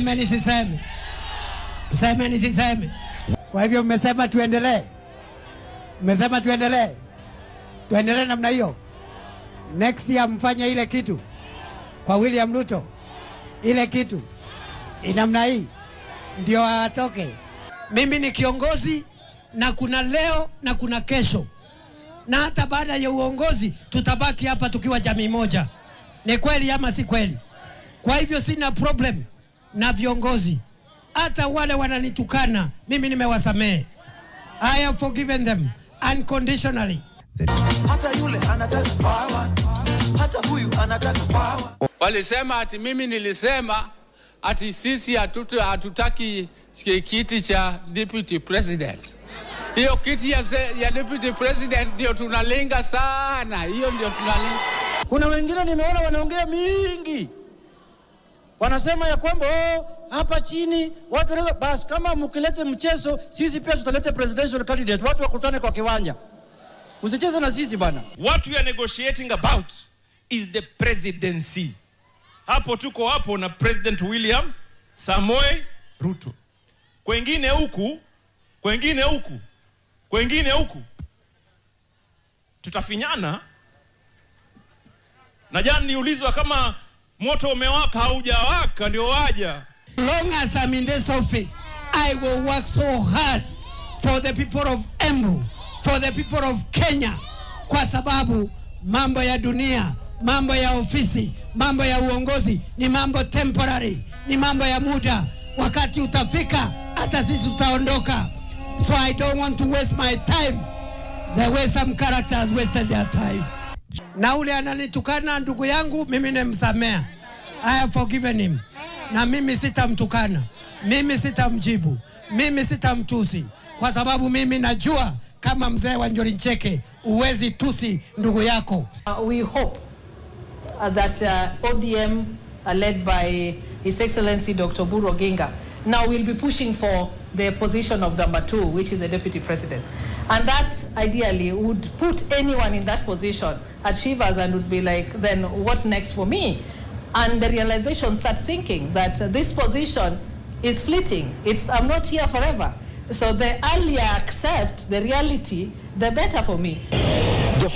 Niseme nisiseme? Seme nisiseme? Kwa hivyo mmesema tuendelee, mmesema tuendelee, tuendelee namna hiyo. Next year mfanye ile kitu kwa William Ruto, ile kitu namna hii ndio atoke. Mimi ni kiongozi na kuna leo na kuna kesho, na hata baada ya uongozi tutabaki hapa tukiwa jamii moja. Ni kweli ama si kweli? Kwa hivyo sina problem na viongozi, hata wale wananitukana mimi nimewasamehe. I have forgiven them unconditionally. Hata yule anataka power, hata huyu anataka power. Walisema ati mimi nilisema ati sisi hatutaki kiti cha deputy president. Hiyo kiti ya deputy president ndio tunalenga sana, hiyo ndio tunalenga. Kuna wengine nimeona wanaongea mingi, wanasema ya kwamba, oh, hapa chini watu wanaweza basi. Kama mkilete mchezo, sisi pia tutalete presidential candidate, watu wakutane kwa kiwanja. Usicheze na sisi, bana. What we are negotiating about is the presidency. Hapo tuko hapo na President William Samoei Ruto. Kwengine huku, kwengine huku, kwengine huku tutafinyana. Na jana niulizwa kama moto umewaka, haujawaka ndio waja. Long as I'm in this office, I will work so hard for the people of Embu, for the people of Kenya, kwa sababu mambo ya dunia, mambo ya ofisi, mambo ya uongozi ni mambo temporary, ni mambo ya muda. Wakati utafika, hata sisi tutaondoka. So I don't want to waste my time the way some characters wasted their time. Na ule ananitukana ndugu yangu, mimi nimemsamea. I have forgiven him. Na mimi sitamtukana, mimi sitamjibu, mimi sitamtusi, kwa sababu mimi najua kama mzee wa Njuri Ncheke huwezi tusi ndugu yako. We hope that ODM, led by His Excellency Dr. Oburu Oginga, now will be pushing for the position of number two, which is the deputy president. And that ideally would put anyone in that position at shivers and would be like, "Then what next for me?" And the realization starts sinking that this position is fleeting. I'm not here forever. So the earlier I accept the reality, the better for me. The